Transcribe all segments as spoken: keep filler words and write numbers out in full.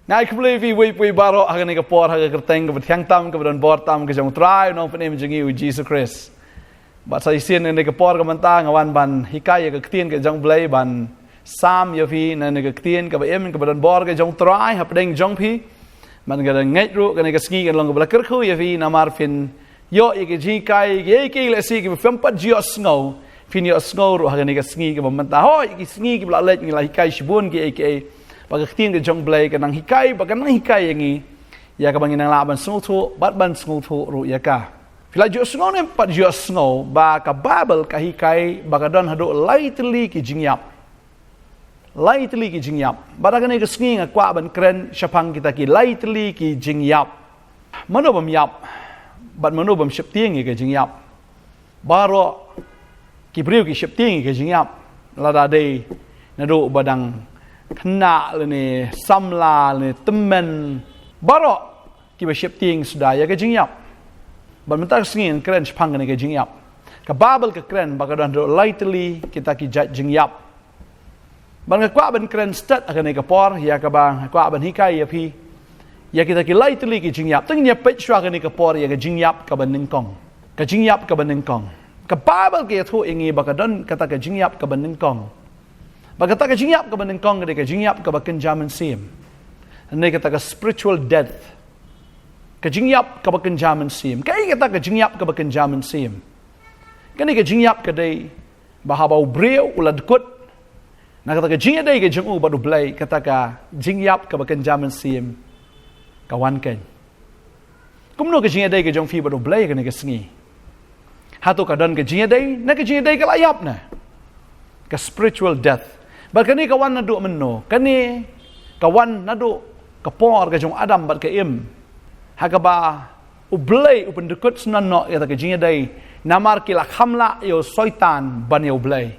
Nga ai khublei ïa phi uwei pa uwei baroh ha kane ka por, ha ka kyrteng kaba thiang tam, kaba don bor tam ka jong U Trai Nongpynim jong ngi U Jisu Khrist. Bad sa shisien ha kane ka por ka mynta nga wan ban hikai ïa ka ktien ka jong U Blei, ban sam ïa phi na kane ka ktien kaba im, kaba don bor ka jong U Trai hapdeng jong phi. Bad nga da ngeit ruh kane ka sngi kan long kaba la kyrkhu ïa phi namar phin ïoh ïa ka jinghikai, ïa ki lehse kiba phim pat ju ïohsngew, phin ïohsngew ruh ha kane ka sngi kaba mynta. Hooid, ki sngi kiba la leit ngi la hikai shibun kiei kiei. Bad ka ktien ka jong U Blei ka nang hikai, bad ka nang hikai ïa ngi ïa kaba ngin nang lah ban sngewthuh bad ban sngewthuh ruh ïa ka. Phi la ju ïohsngew ne pat ju ïohsngew ba ka Baibl ka hikai ba ka don haduh lai tylli ki jingïap. Lai tylli ki jingïap. Bad ha kane ka sngi nga kwah ban kren shaphang kita ki lai tylli ki jingïap. Mano bym ïap bad mano bym sheptieng ïa ka jingïap? Baroh ki briew ki sheptieng ïa ka jingïap, lada dei naduh ba dang khynnah lane samla lane tymmen, baroh kiba sheptieng suda ïa ka jingïap. Bad mynta ka sngi ngan kren shaphang kane ka jingïap. Ka Baibl ka kren ba ka don haduh lai tylli kita ki jait jingïap. Bad nga kwah ban kren stet ha kane ka por ïa kaba nga kwah ban hikai ïa phi ïa kita ki lai tylli ki jingïap. Te ngin ïa peit shuwa kane ka por ïa ka jingïap kaba nyngkong. Ka jingïap kaba nyngkong. Ka Baibl ka ïathuh ïa ngi ba ka don kata ka jingïap kaba nyngkong. Bad kata ka jingïap kaba nyngkong ka dei ka jingïap kaba kynja mynsiem. Ne kata ka spiritual death. Ka jingïap kaba kynja mynsiem. Kaei kata ka jingïap kaba kynja mynsiem? Kane ka jingïap ka dei ba haba u briew u la dkut na kata ka jingïadei ka jong u bad U Blei, kata ka jingïap kaba kynja mynsiem ka wan keiñ. Kumno ka jingïadei ka jong phi bad U Blei kane ka sngi? Hato ka don ka jingïadei, ne ka jingïadei ka la ïap ne? Ka spiritual death. Bad kane ka wan naduh mynno? Kane ka wan naduh ka por ka jong Adam bad ka Im, ha kaba U Blei u pyndkut sngewbha noh ïa ka jingïadei, namar ki la kham lah ïa u Soitan ban ïa U Blei.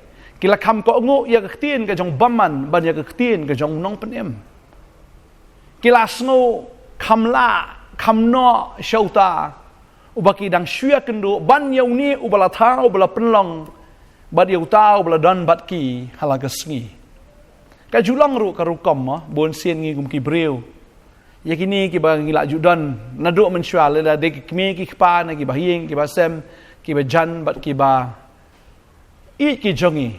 Ki la kham kohnguh ïa ka ktien ka jong u bymman ban ïa ka ktien ka jong u Nongpynim. Ki la sngew kham lah, kham noh sha uta uba ki dang shu ïakynduh, ban ïa une uba la thaw, uba la pynlong, bad ïa uta uba la don bad ki ha la ka sngi. Ka ju long ruh ka rukom, mo, bun sien ngi kum ki briew. Ïa kine kiba ngi la ju don naduh mynshuwa, lada dei ki kmie ki kpa, ne kiba ïing kiba sem, kiba jan bad kiba ïeit ki jong ngi.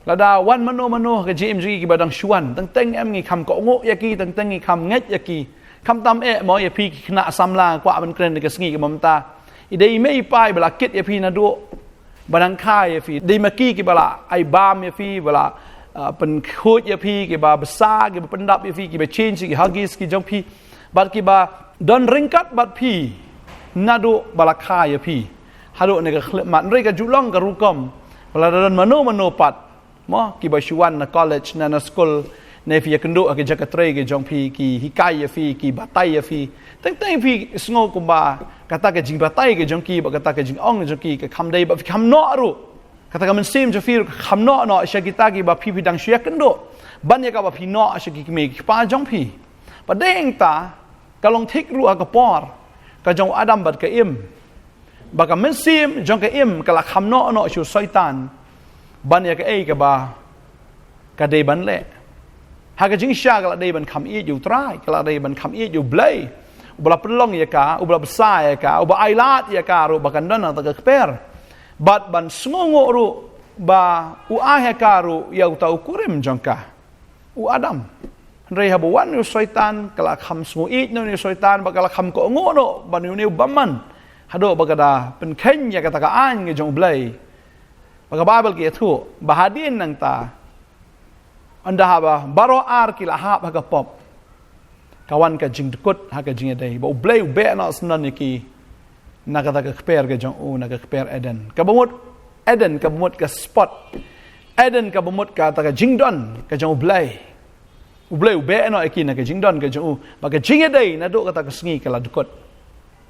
Lada wan mano mano ha ka jingim jong ngi kiba dang shu wan, teng teng em ngi kham kohnguh ïa ki, teng teng ngi kham ngeit ïa ki. Khamtam eh, mo, ïa phi ki khynnah samla, kwah ban kren ha ka sngi kaba mynta. I dei i mei i pa iba la kit ïa phi naduh ba dang kha ïa phi. Dei ma ki kiba la ai bam ïa phi, ba la, ah, pynkhuid ïa phi, kiba bsa, kiba pyndap ïa phi, kiba change ïa ki Huggies ki jong phi. Bad kiba don ryngkat bad phi naduh ba la kha ïa phi haduh ne ka khyllipmat. Hynrei ka ju long ka rukom ba lada don mano mano pat, mo, kiba shu wan na college, na, na skul, ne phi ïakynduh ha ki jaka trei ki jong phi, ki hikai ïa phi, ki batai ïa phi, teng teng phi sngew kumba kata ka jingbatai ka jong ki bad kata ka jingong ka jong ki ka kham dei, bad phi kham noh ruh. Kata ka mynsiem jong phi ruh ka kham noh noh sha kita kiba phi, phi dang shu ïakynduh ban ïa kaba phi noh sha ki kmie ki kpa jong phi. Bad dei hangta ka long thik ruh ha ka por ka jong u Adam bad ka Im, ba ka mynsiem jong ka Im ka la kham noh noh sha u Soitan ban ïa kaei kaba ka dei ban leh. Ha ka jingshisha ka la dei ban kham ïeit ïa u Trai, ka la dei ban kham ïeit ïa U Blei uba la pynlong ïa ka, uba la bsa ïa ka, uba ai lad ïa ka ruh ba kan don ha kata ka kper, bad ban sngewnguh ruh ba u ai ha ka ruh ïa uta u kurim jong ka, u Adam. Hynrei haba wan u Soitan, ka la kham sngew ïeit noh ïa u Soitan, bad ka la kham kohnguh noh ban ïa une u bymman, haduh ba ka da pynkheiñ ïa kata ka aiñ ka jong U Blei. Bad ka Baibl ka ïathuh ba hadien nangta, ynda haba baroh ar ki la hap ha ka pop, ka wan ka jingdkut ha ka jingïadei, ba U Blei u beh noh syndon ïa ki na kata ka kper ka jong u, na ka kper Eden. Kaba mut Eden, kaba mut ka spot. Eden kaba mut kata ka jingdon ka jong U Blei. U Blei u beh noh ïa ki na ka jingdon ka jong u. Bad ka jingïadei naduh kata ka sngi ka la dkut.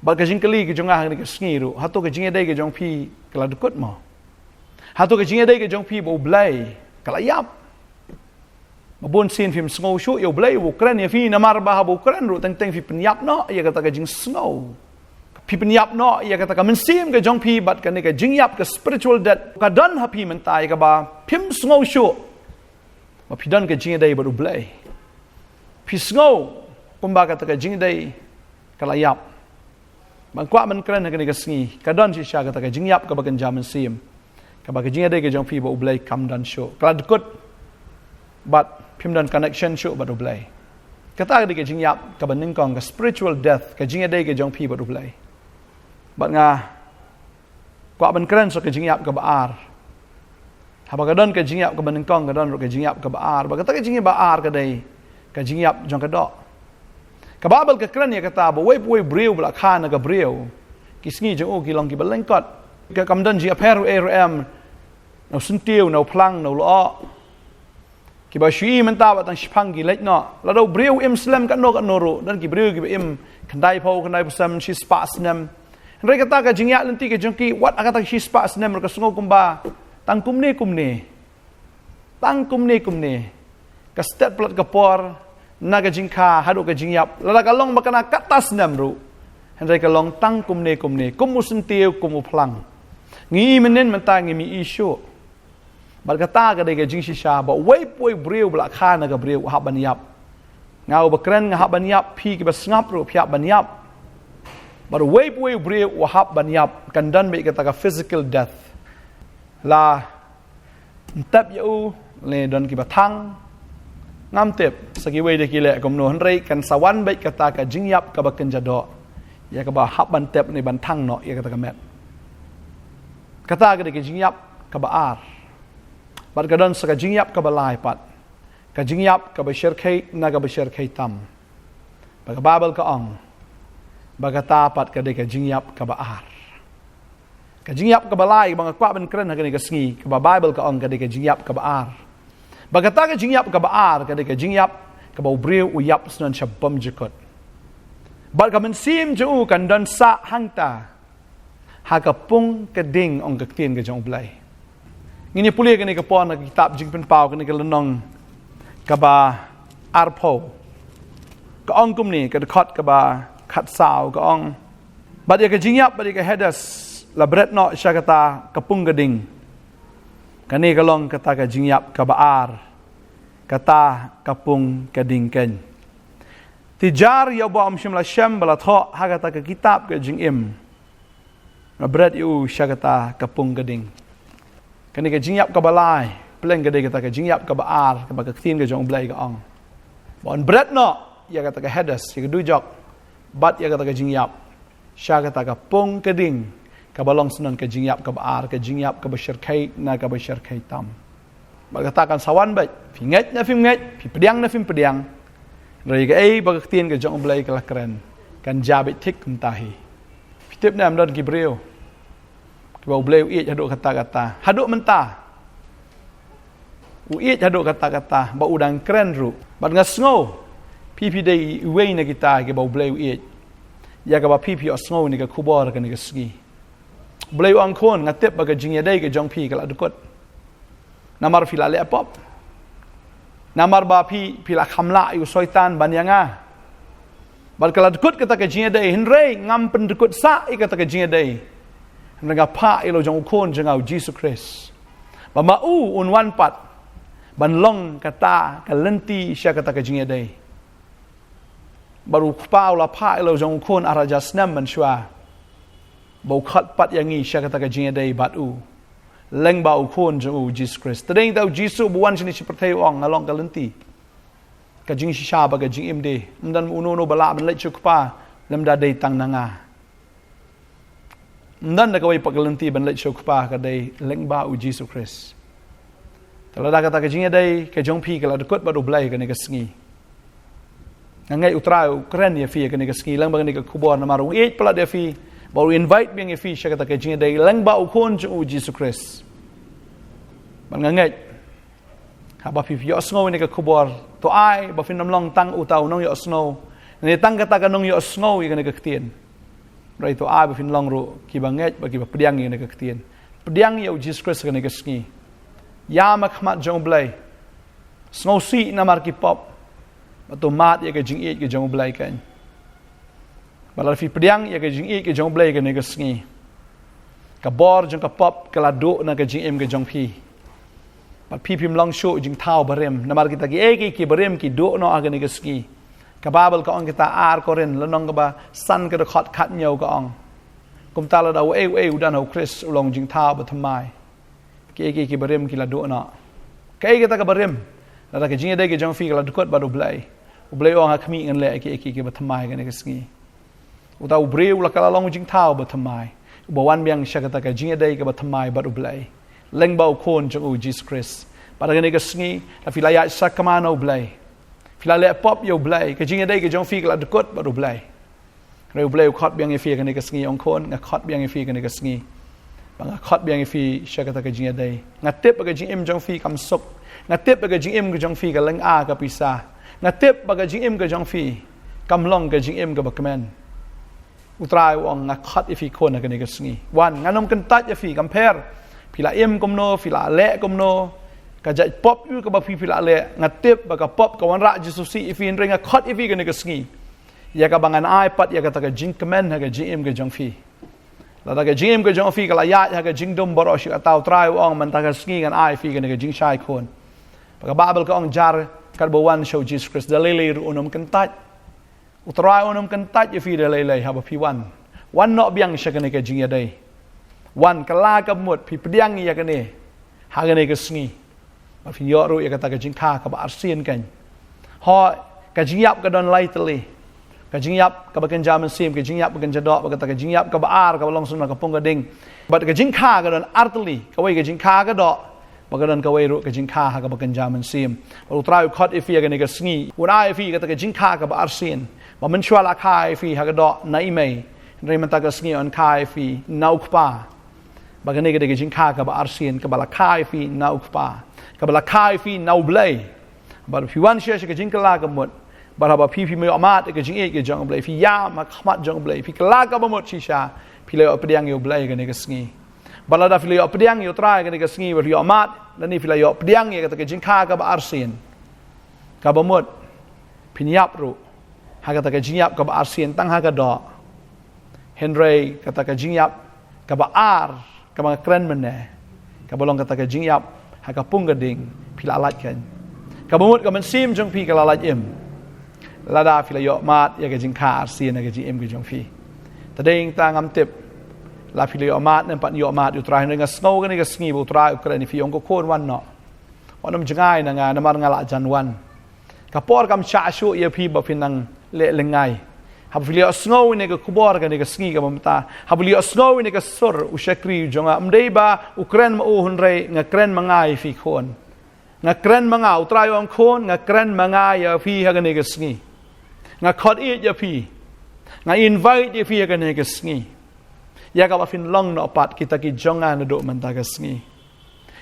Bad ka jingkylli ka jong nga ha kane ka sngi ruh, hato ka jingïadei ka jong phi ka la dkut, mo? Hato ka jingïadei ka jong phi bad U Blei ka la ïap? Ba bun sien phim sngew shuh ïa U Blei uba u kren ïa phi, namar ba haba u kren ruh teng teng phi pynïap noh ïa kata ka jingsngew. Phi pynïap noh ïa kata ka mynsiem ka jong phi, bad kane ka jingïap, ka spiritual death ka don ha phi mynta, ïa kaba phim sngew shuh ba phi don ka jingïadei bad U Blei. Phi sngew Kumba kata ka jingïadei ka la ïap. Ban kwah ban kren ha kane ka sngi, ka don shisha kata ka jingïap kaba kynja mynsiem, kaba ka jingïadei ka jong phi bad U Blei kam don shuh. Ka la dkut bad phim don connection shuh bad U Blei. Kata ka dei ka jingïap kaba nyngkong, ka spiritual death, ka jingïadei ka jong phi bad U Blei. Bad nga kwah ban kren sa ka jingïap kaba ar. Haba ka don ka jingïap kaba nyngkong, ka don ruh ka jingïap kaba ar. Bad kata ka jingïap ba ar ka dei ka jingïap jong ka doh. Ka Baibl ka kren ïa kata ba uwei pa uwei u briew ba la kha na ka briew, ki sngi jong u ki long kiba lyngkot. Ka kam don jingïapher ruh ei ruh em, na u syntiew, na u phlang, na u lyoh. Kiba shu i mynta ba tang shiphang ki leit noh. Lada u briew im slem katno katno ruh, don ki briew kiba im khyndaiphew, khyndaiphew san, shispah snem. Hynrei kata ka jingïaid lynti ka jong ki, wat ha kata ka shispah snem ruh ka sngew kumba tang kumne kumne. Tang kumne kumne. Ka stet palat ka por, na ka jingkha haduh ka jingïap, lada ka long ba ka na katto snem ruh, hynrei ka long tang kumne kumne, kum u syntiew, kum u phlang. Ngi i mynnin mynta, ngim i shuh. Bad kata ka dei ka jingshisha ba uwei pa uwei u briew ba la kha na ka briew u hap ban ïap. Nga uba kren nga hap ban ïap, phi kiba sngap ruh phi hap ban ïap. Bad uwei pa uwei u briew u hap ban ïap, kan don beit kata ka physical death. La ntep ïa u, lane don kiba thang, ngam tip sa kiwei de ki leh kumno, hynrei kan sa wan beit kata ka jingïap kaba kynja doh, ïa kaba hap ban tep ne ban thang noh ïa kata ka met. Kata ka dei ka jingïap kaba ar. Bad ka don sa ka jingïap kaba lai pat, ka jingïap kaba shyrkhei na kaba shyrkhei tam. Ba ka Baibl ka ong ba kata pat ka dei ka jingïap kaba ar. Ka jingïap kaba lai ba nga kwah ban kren ha kane ka sngi, kaba Baibl ka ong ka dei ka jingïap kaba ar. Ba kata ka jingïap kaba ar ka dei ka jingïap kaba u briew u ïap shnong sha bymjukut. Bad ka mynsiem jong u kan don sah hangta ha ka pung ka ding, ong ka ktien ka jong U Blei. Ngin ïa pule kane ka por na ka kitab Jingpynpaw, kane ka lynnong kaba arphew. Ka ong kumne, ka dkhot kaba khatsaw ka ong: Bad ïa ka jingïap bad ïa ka Hades la bret noh sha kata ka pung ka ding. Kane ka long kata ka jingïap kaba ar, kata ka pung ka ding keiñ. Te jar ïa uba ym shym la shem ba la thoh ha kata ka kitab ka jingim, nga bret ïa u sha kata ka pung ka ding. Kane ka jingïap kaba lai, pleng ka dei kata ka jingïap kaba ar, kaba ka ktien ka jong U Blei ka ong ba yn bret noh ïa kata ka Hades, ïa ka dujok, bad ïa kata ka jingïap sha kata ka pung ka ding, kaba long shnong ka jingïap kaba ar, ka jingïap kaba shyrkhei na kaba shyrkhei tam. Ba kata kan sa wan beit, phi ngeit na phim ngeit, phi pdiang na phim pdiang. Hynrei kaei ba ka ktien ka jong U Blei ka la kren, kan jia beit thik kumta hi. Phi tip ne em, don ki briew kiba U Blei u ïeit haduh katta katta, haduh mynta u ïeit haduh katta katta, ba u dang kren ruh. Bad nga sngew phi phi dei iwei na kita kiba U Blei u ïeit, ïa kaba phi phi ïohsngew ïa kane ka khubor kane ka sngi. U Blei u ong, khun, nga tip ba ka jingïadei ka jong phi ka la dkut. Namar phi la leh pop. Namar ba phi, phi la kham lah ïa u Soitan ban ïa nga. Bad ka la dkut kata ka jingïadei, hynrei ngam pyndkut sah ïa kata ka jingïadei. Hynrei nga phah ïa la u jong u Khun jong nga u Jisu Khrist, ba ma u un wan pat ban long kata ka lynti sha kata ka jingïadei. Bad u Kpa u la phah ïa la u jong u Khun ar hajar snem mynshuwa ba u khot pat ïa ngi sha kata ka jingïadei bad u lyngba u Khun jong u Jisu Khrist. Te dei ta u Jisu ba wan shane sha pyrthei u ong, nga long ka lynti, ka jingshisha bad ka jingim de. Ym don uno uno ba lah ban leit sha u Kpa lymda dei tang na nga. Ym don da kawei pat ka lynti ban leit sha u Kpa ka dei lyngba u Jisu Khrist. Te lada kata ka jingïadei ka jong phi ka la dkut bad U Blei kane ka sngi, nga ngeit U Trai u kren ïa phi kane ka sngi lyngba kane ka khubor, namar u ïeit palat ïa phi, ba u invite biang ïa phi sha kata ka jingïadei lyngba u Khun jong u Jisu Khrist. Bad nga ngeit haba phi ïohsngew ïa kane ka khubor, to ai ba phin ym long tang uta u nongïohsngew, ne tang kata ka nongïohsngew ïa kane ka ktien. Hynrei to ai ba phin long ruh kiba ngeit bad kiba pdiang ïa kane ka ktien. Pdiang ïa u Jisu Khrist kane ka sngi. Ïam ha khmat jong U Blei. Sngewsih namar ki pop. Bad to mad ïa ka jingïeit ka jong U Blei keiñ. Bad lada phi pdiang ïa ka jingïeit ka jong U Blei kane ka sngi, ka bor jong ka pop ka la duh na ka jingim ka jong phi. Bad phi phim long shuh jingthaw barim, namar kita kiei kiei ki barim ki duh noh ha kane ka sngi. Ka Baibl ka ong kita ar Korinth, lynnong kaba san ka dkhot khathynñiew ka ong. Kumta lada uei uei u don ha u Khrist u long jingthaw bathymmai. Kiei kiei kiba rim ki la duh noh. Kaei kata kaba rim? Lada ka jingïadei ka jong phi ka la dkut bad U Blei, U Blei u ong ha khmih ngan leh kiei kiei kiba thymmai kane ka sngi. Uta u briew la ka la long jingthaw bathymmai, uba wan biang sha kata ka jingïadei kaba thymmai bad U Blei lyngba u Khun jong u Jisu Khrist. Bad ha kane ka sngi, lada phi la ïaid sakma na U Blei, phi la leh pop ïa U Blei, ka jingïadei ka jong phi ka la dkut bad U Blei. Hynrei U Blei u khot biang ïa phi ha kane ka sngi, ong khun, nga khot biang ïa phi ha kane ka sngi. Ba nga khot biang ïa phi sha kata ka jingïadei. Nga tip ba ka jingim jong phi kam suk. Nga tip ba ka jingim ka jong phi ka lynga ka pisa. Nga tip ba ka jingim ka jong phi kam long ka jingim kaba kmen. U Trai u ong, nga khot ïa phi khun ha kane ka sngi. Wan, ngan ym kyntait ïa phi, kam pher phi la im kumno, phi la leh kumno, ka jait pop ïa kaba phi phi la leh. Nga tip ba ka pop ka wanrah jingsngewsih ïa phi, hynrei nga khot ïa phi ha kane ka sngi. Ïa kaba ngan ai pat ïa kata ka jingkmen ha ka jingim ka jong phi. Lada ka jingim ka jong phi ka la ïaid ha ka jingdum baroh shi katta, U Trai u ong, mynta ka sngi ngan ai phi kane ka jingshai khun. Ba ka Baibl ka ong, jar katba wan sha u Jisu Khrist da lei lei ruh un ym kyntait. U Trai un ym kyntait ïa phi da lei lei haba phi wan. Wan noh biang sha kane ka jingïadei. Wan, kylla ka mut, phi pdiang ïa kane ha kane ka sngi. Ba phin ïoh ruh ïa kata ka jingkha kaba arsien kan. Hooid, ka jingïap ka don lai tylli. Ka jingïap kaba kynja mynsiem, ka jingïap ba kynja doh, bad kata ka jingïap kaba ar kaba long sha ka pung ka ding. Bad ka jingkha ka don ar tylli, kawei ka jingkha ka doh, bad ka don kawei ruh ka jingkha ha kaba kynja mynsiem. Bad U Trai u khot ïa phi ha kane ka sngi, un ai ïa phi kata ka jingkha kaba arsien. Ba mynshuwa la kha ïa phi ha ka doh na i mei, hynrei mynta ka sngi un kha ïa phi na u Kpa. Ba kane ka dei ka jingkha kaba arsien, kaba la kha ïa phi na u Kpa, kaba la kha ïa phi na U Blei. Bad phi wan sha sha ka jingkylla ka mut. Bad haba phi phi ïohmad ïa ka jingïeit ka jong U Blei, phi ïam ha khmat jong U Blei, phi kylla kaba mut shisha, phi la ïoh pdiang ïa U Blei ha kane ka sngi. Bad lada phi la ïoh pdiang ïa U Trai ha kane ka sngi, bad phi ïohmad, lane phi la ïoh pdiang ïa kata ka jingkha kaba arsien, kaba mut, phin ïap ruh ha kata ka jingïap kaba arsien tang ha ka doh. Hynrei kata ka jingïap kaba ar, kaba nga kren mynne, kaba long kata ka jingïap ha ka pung ka ding, phi la lait kan. Kaba mut ka mynsiem jong phi ka la lait im. Lada phi la ïohmad ïa ka jingkha arsien ha ka jingim ka jong phi. Te dei nangta ngam tip la phi la ïohmad ne em pat ïohmad ïa U Trai, hynrei nga sngew kane ka sngi ba U Trai u kren ïa phi, ong ko khun, wan noh. Wat nym jngai na nga namar nga la jan wan. Ka por kam shah shuh ïa phi ba phin nang leh lyngngai. Haba phi la ïohsngew ïa kane ka khubor kane ka sngi kaba mynta, haba phi la ïohsngew ïa kane ka sur u shakri jong nga, ym dei ba u kren ma u, hynrei nga kren ma nga ïa phi khun. Nga kren ma nga, U Trai u ong khun, nga kren ma nga ïa phi ha kane ka sngi. Nga khot ïeit ïa phi. Nga invite ïa phi ha kane ka sngi. Ïa kaba phin long noh pat kita ki jong nga naduh mynta ka sngi.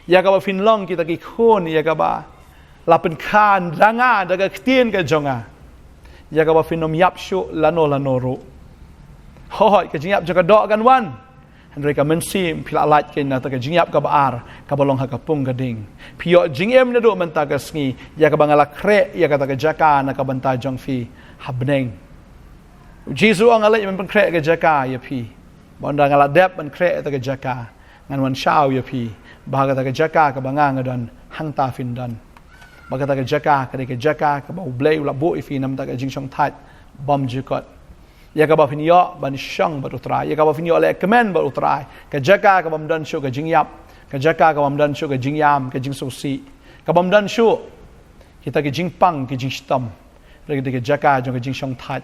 Ïa kaba phin long kita ki khun, ïa kaba la pynkha da nga da ka ktien ka jong nga. Ïa kaba phin ym ïap shuh lano lano ruh. Hooid, ka jingïap jong ka doh kan wan. Hynrei ka mynsiem phi la lait kan na kata ka jingïap kaba ar, kaba long ha ka pung ka ding. Phi ïoh jingim naduh mynta ka sngi, ïa kaba nga la khreh ïa kata ka jaka na ka bynta jong phi ha bneng. U Jisu u ong, nga leit ban pynkhreh ka jaka ïa phi. Ba ynda nga la dep ban khreh kata ka jaka, ngan wan shaw ïa phi. Ba kata ka jaka kaba nga nga don, hangta phin don. Ba kata ka jaka ka dei ka jaka kaba U Blei u la buh ïa phi na bynta ka jingshongthait bymjukut. Ïa kaba phin ïoh ban shong bad U Trai, ïa kaba phin ïoh leh kmen bad U Trai. Ka jaka kabym don shuh ka jingïap, ka jaka kabym don shuh ka jingïam, ka jingsngewsih, kabym don shuh kita ki jingpang ki jingshitom. Hynrei ka dei ka jaka jong ka jingshongthait.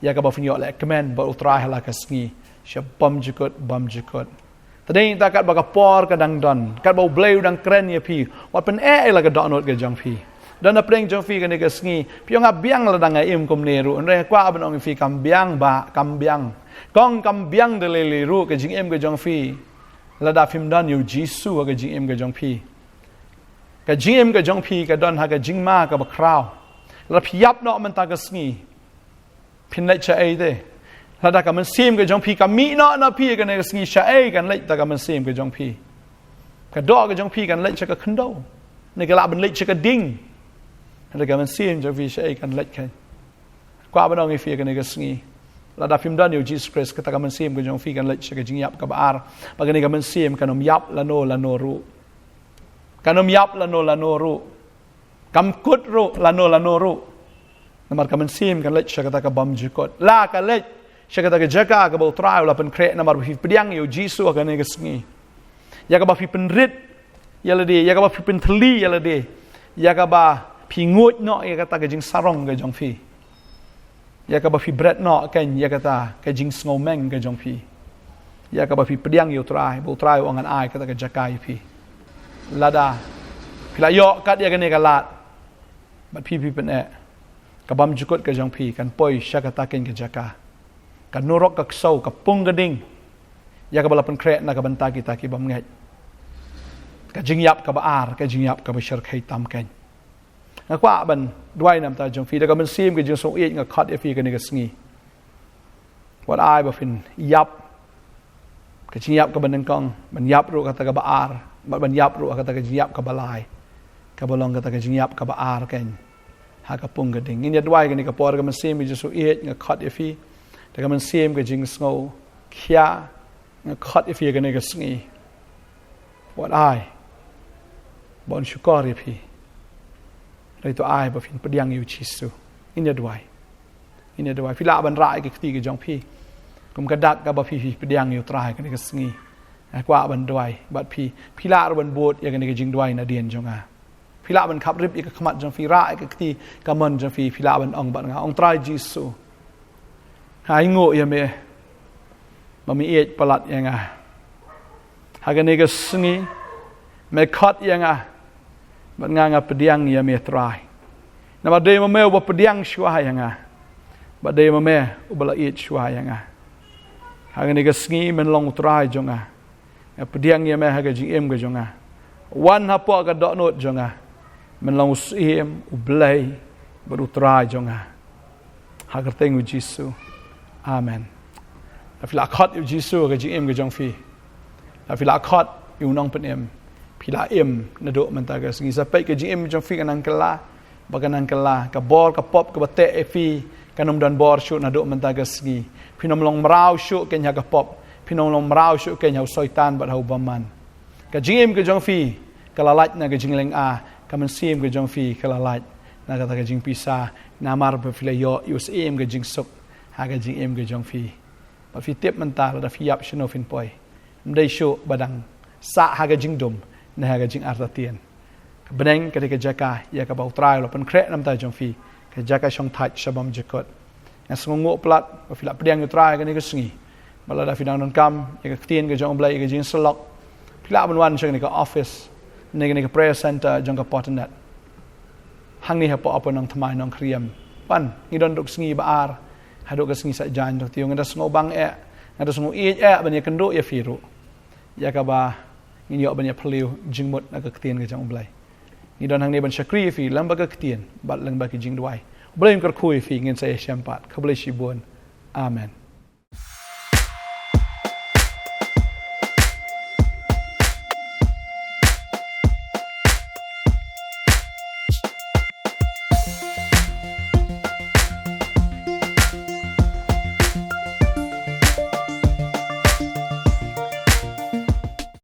Ïa kaba phin ïoh leh kmen bad U Trai ha la ka sngi sha bymjukut bymjukut. Te dei nangta katba ka por ka dang don, katba U Blei u dang kren ïa phi, wat pyneh ïa la ka dohnud ka jong phi. Don na pdeng jong phi kane ka sngi, phi ong, nga biang lada nga im kumne ruh. Hynrei nga kwah ban ong ïa phi, kam biang bah, kam biang. Kong, kam biang da lei lei ruh ka jingim ka jong phi lada phim don ïa U Jisu ha ka jingim ka jong phi. Ka jingim ka jong phi ka don ha ka jingma kaba khraw. Lada phi ïap noh mynta ka sngi, phin leit shaei te? Lada ka mynsiem ka jong phi ka mih noh na phi ha kane ka sngi, shaei kan leit da ka mynsiem ka jong phi? Ka doh ka jong phi kan leit sha ka khyndew, ne ka lah ban leit sha ka ding? Lada ka mynsiem jong phi, shaei kan leit kan? Kwah ban ong ïa phi ha kane ka sngi, lada phim don ïa U Jisu Khrist, kata ka mynsiem ka jong phi kan leit sha ka jingïap kaba ar. Ba kane ka mynsiem kan ym ïap lano lano ruh. Kan ym ïap lano lano ruh. Kam kut ruh lano lano ruh. Namar ka mynsiem kan leit sha kata ka bymjukut. La ka leit sha kata ka jaka kaba U Trai u la pynkhreh, namar ba phi pdiang ïa U Jisu ha kane ka sngi. Ïa kaba phi pynrit ïa lade, ïa kaba phi pynthylli ïa lade, ïa kaba phi nguid noh ïa kata ka jingsarong ka jong phi. Ïa kaba phi bret noh kein ïa kata ka jingsngewmeng ka jong phi. Ïa kaba phi pdiang ïa U Trai, ba U Trai u ong ngan ai kata ka jaka ïa phi. Lada phi la ïoh kat ïa kane ka lad, bad phi phi pyneh, ka bymjukut ka jong phi kan poi sha kata kein ka jaka. Ka nurok ka ksew, ka pung ka ding, ïa kaba la pynkhreh na ka bynta kita ki bymngeit. Ka jingïap kaba ar, ka jingïap kaba shyrkhei tam kein. Nga kwah ban duwai na ka bynta jong phi, da ka mynsiem ka jingsngewsih nga khot ïa phi kane ka sngi. Wat ai ba phin ïap ka jingïap kaba nyngkong, ban ïap ruh kata kaba ar, bad ban ïap ruh kata ka jingïap kaba lai, kaba long kata ka jingïap kaba ar kein ha ka pung ka ding. Ngin ïa duwai kane ka por, ka mynsiem ka jingsngewsih nga khot ïa phi, da ka mynsiem ka jingsngewkhia nga khot ïa phi kane ka sngi. Wat ai ba un shukor ïa phi. Hynrei to ai ba phin pdiang ïa U Jisu. Ngin ïa duwai. Ngin ïa duwai. Phi lah ban rah ïa ka kti ka jong phi, kum ka dak kaba phi phi pdiang ïa U Trai kane ka sngi. Nga kwah ban duwai bad phi. Phi lah ruh ban bud ïa kane ka jingduwai nadien jong nga. Phi lah ban khaprip ïa ka khmat jong phi, rah ïa ka kti kamon jong phi, phi lah ban ong bad nga, ong, Trai Jisu, nga ainguh ïa me ba me ïeit palat ïa nga. Ha kane ka sngi me khot ïa nga, bad nga nga pdiang ïa me Trai. Namar dei ma me uba pdiang shuwa ïa nga, bad dei ma me uba la ïeit shuwa ïa nga. Ha kane ka sngi men long U Trai jong nga. Nga pdiang ïa me ha ka jingim ka jong nga. Wan hapoh ka dohnud jong nga. Men long U Syiem, U Blei bad U Trai jong nga. Ha ka kyrteng U Jisu. Amen. Lada phi la khot ïa U Jisu ha ka jingim ka jong phi, lada phi la khot ïa U Nongpynim, phi la im naduh mynta ka sngi. Sa peit, ka jingim jong phi ka nang kylla, ba ka nang kylla. Ka bor ka pop kaba teh ïa phi kan ym don bor shuh naduh mynta ka sngi. Phin ym long mraw shuh kein ha ka pop. Phin ym long mraw shuh kein ha u Soitan bad ha u bymman. Ka jingim ka jong phi ka la lait na ka jinglynga, ka mynsiem ka jong phi ka la lait na kata ka jingpisa. Namar ba phi la ïoh ïa U Syiem ka jingsuk ha ka jingim ka jong phi. Bad phi tip mynta, lada phi ïap, shano phin poi? Ym dei shuh ba dang sah ha ka jingdum ne ha ka jingartatien. Ka bneng ka dei ka jaka ïa kaba U Trai u la pynkhreh na ka bynta jong phi, ka jaka shongthait sha bymjukut. Nga sngewnguh palat ba phi la pdiang ïa U Trai kane ka sngi. Bad lada phi dang donkam ïa ka ktien ka jong U Blei, ïa ka jingsyllok, phi lah ban wan sha kane ka office ne kane ka prayer center jong ka Potternet hangne hapoh Upper Nongthymmai, Nongkriem. Wan, ngi don haduh ka sngi ba ar, haduh ka sngi Saitjaiñ. Te ngi da sngewbang eh, ngi da sngewieit eh ban ïakynduh ïa phi ruh, ïa kaba ngin ïoh ban ïaphylliew jingmut na ka ktien ka jong U Blei. Ngi don hangne ban shakri ïa phi lyngba ka ktien bad lyngba ki jingduwai. U Blei un kyrkhu ïa phi. Ngin sa ïashem pat. Khublei shibun. Amen.